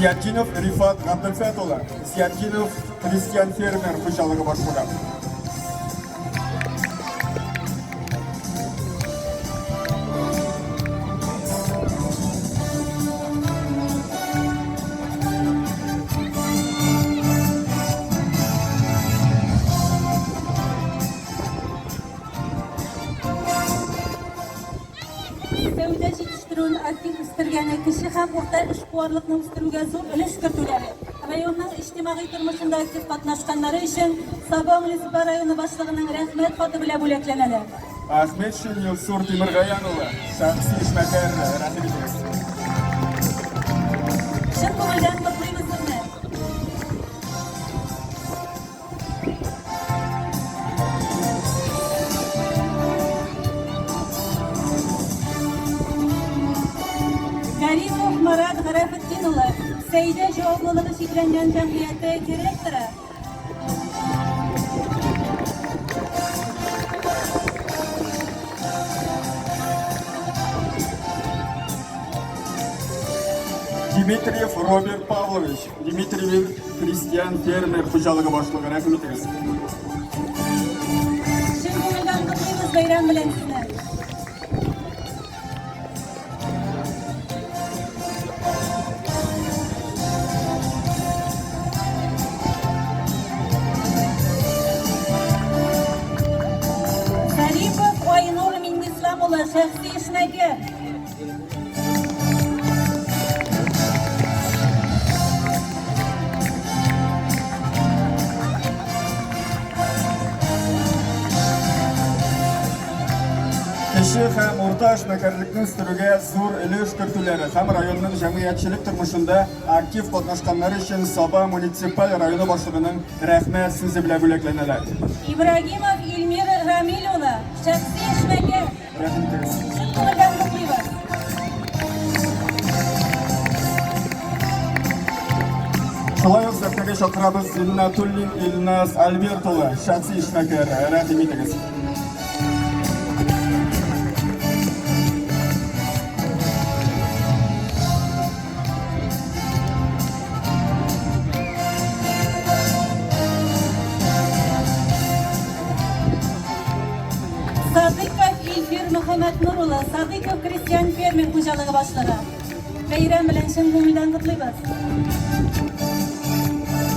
Зиятдинов Рифат Габделфәт улы, Зиятдинов крестьян-фермер хуҗалыгы башлыгы. Сәүдә җитештерүен актив үстергәне, кече һәм урта эшкуарлыкны үстерүгә зур өлеш кертүләре, районның иҗтимагый тормышында актив катнашканнары өчен Саба муниципаль районы башлыгының Рәхмәт хаты белән бүләкләнәләр. Әхмәтшин Илсур Тимергаян улы, шәхси эшмәкәр, рәхим итегез. Чын күңелдән котлыйбыз сезне! Каримов Марат Гарәфетдин улы, Сәйдә җаваплылыгы чикләнгән җәмгыяте директоры. Дмитриев Роберт Павлович, Дмитриев крестьян фермер хуҗалыгы башлыгы, рәхим итегез. Чын күңелдән котлыйбыз бәйрәм белән сезне. Зарипов Айнур Миннислам улы, шәхси эшмәкәр. Кече һәм урта эшмәкәрлекне үстерүгә зур өлеш кертүләре һәм районның җәмгыятьчелек тормышында актив катнашканнары өчен Саба муниципаль районы башлыгының рәхмәт сүзе белән бүләкләнәләр. Ибрагимов Илмир Рамил улы, шәхси эшмәкәр. Рәхим итегез. Чын күңелдән котлыйбыз. Шулай ук сәхнәгә чакырабыз Зиннатуллин Илназ Альберт улы, шәхси эшмәкәр. Рәхим итегез. Садыйков Илфир Мөхәммәтнур улы, Садыйков крестьян фермер хуҗалыгы башлыгы. Бәйрәм белән чын күңелдән котлыйбыз.